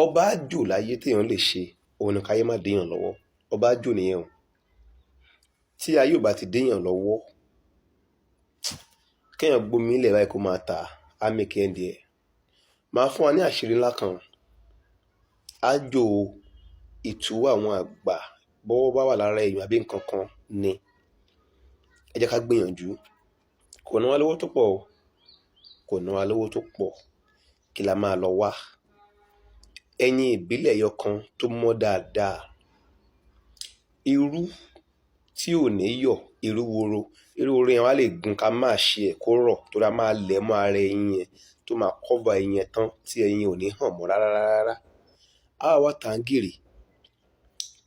Ọba àjò láyé téèyàn lè ṣe, òun ni káyé má déèyàn lọ́wọ́. Ọba àjò nìyẹn o. Tí ayé ò bá ti déèyàn lọ́wọ́, kéèyàn gbomi ilẹ̀ báyìí kó máa tà á, make end ẹ̀. Màá fún wa ní àṣírí ńlá kan. Àjò ìtú àwọn àgbà, bọ́wọ́ bá wà lára èèyàn àbí nǹkan kan ni. Ẹ jẹ́ ká gbìyànjú. Kò ná wa lówó tó pọ̀ o, kò ná wa lówó tó pọ̀. Kí la máa lọ wá? Ẹyin ìbílẹ̀ ẹyọ kan tó mọ́ dáadáa, irú tí ò ní yọ̀, irú woro, irú woro yẹn, wá lè gun ká máa ṣe ẹ̀ kó rọ̀, torí a máa lẹ̀ mọ́ ara ẹyin yẹn tó máa cover ẹyin yẹn tán, tí ẹyin ò ní hàn mọ́ rárá rárá. Á wá tàǹgìrì.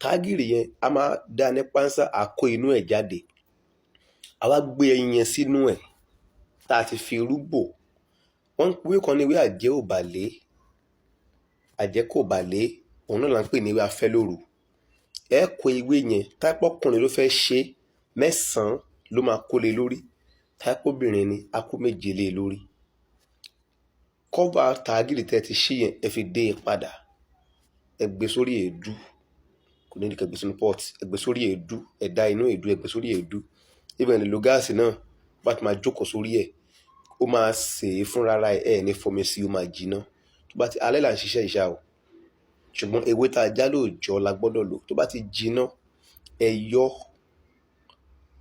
Tàǹgìrì yẹn, a máa dá ní pánsá, à kó inú ẹ̀ jáde. A wá gbé ẹyin yẹn sínú ẹ̀ tá a ti fi irú bò. Wọ́n ń pe ewé kan ní ewé àjẹ́ òbàlé, àjẹ́ kò bàlé, òun náà là ń pè ní ewé afẹ́lóru. Ẹ kó ewé yẹn, táìpọ́kùnrin ló fẹ́ ṣe, 9 ló máa kó lé lórí. Táìpọ́bìnrin ni, á kó 7 lé lórí. Cover tàgìrì tẹ́ ti ṣí yẹn, ẹ fi dé e padà. Ẹ gbé sórí èédú. Kò ní kẹ́ gbé sínú pot. Ẹ gbé sórí èédú. Ẹ dá inú èédú, ẹ gbé sórí èédú. Even ẹ lè lo gáàsì náà, bá ti máa jókòó sórí ẹ̀, ó máa sè é fúnra ẹ̀. Ẹ̀ ní fomi sí, ó máa jiná. Tó bá ti alẹ́ là ń ṣiṣẹ́ ìṣá o, ṣùgbọ́n ewé tá a já lóòjọ́ la gbọ́dọ̀ lò. Tó bá ti jiná, ẹ yọ.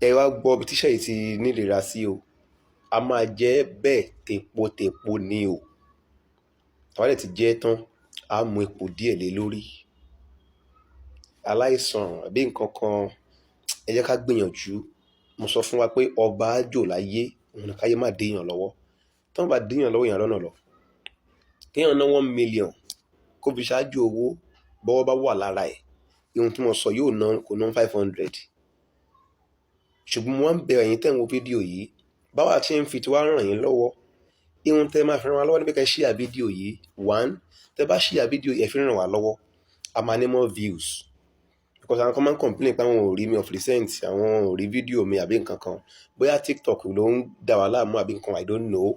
Ẹ wá gbọ́ bí tíṣẹ́ yìí ti nílera sí o. A máa jẹ bẹ́ẹ̀ tèpotèpo ni o. Tá bá dẹ̀ ti jẹ tán, á mú epo díẹ̀ lé lórí. Aláìsàn àbí nǹkan kan, ẹ jẹ́ ká gbìyànjú. Mo sọ fún wa pé ọba àjò láyé, òun ni káyé má déèyàn lọ́wọ́. Tí wọ́n bá déèyàn lọ́wọ́, èèyàn lọ́nà lọ. Kéèyàn ná 1 million kó fi ṣáájú owó, bọ́wọ́ bá wà lára ẹ̀, ihun tí mo sọ yóò ná, kò ná 500. Ṣùgbọ́n mo wá ń bẹ ẹ̀yin tẹ́ ń wo fídíò yìí, báwa ṣe ń fi tiwa ràn yín lọ́wọ́, ihun tẹ́ máa fi ràn wá lọ́wọ́ ní pé kẹ́ share fídíò yìí. One, tẹ́ bá share fídíò yìí, ẹ fi ràn wá lọ́wọ́, a máa ní more views, because àwọn kan máa ń complain pé àwọn ò rí mi of recent, àwọn ò rí fídíò mi àbí nǹkan kan. Bóyá TikTok ló ń dà wá láàmú àbí nǹkan, I don't know,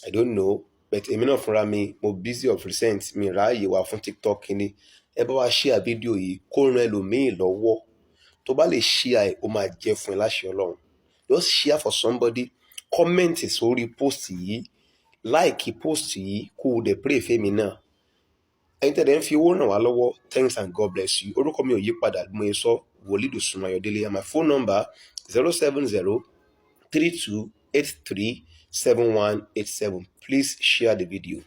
I don't know. But èmi náà fúnra mi, mo busy of recent, mi ráàyè wá fún TikTok kínní. Ẹ bá wa share fídíò yìí kó ran ẹlòmíì lọ́wọ́. Tó bá lè share ẹ̀, ó máa jẹ́ fún ẹ láṣẹ Ọlọ́run. Just share for somebody, comment sórí post yìí, like post yìí, kó o dẹ̀ pray fẹ́mi náà. Ẹ̀yin tẹ̀lé ń fi owó ràn wá lọ́wọ́, thanks and God bless you. Orúkọ mi ò yí padà, mo yẹ sọ Wòlíì Dòsùnmọ̀ Ayọ̀délé, and my phone number 07032837187. Please share the video.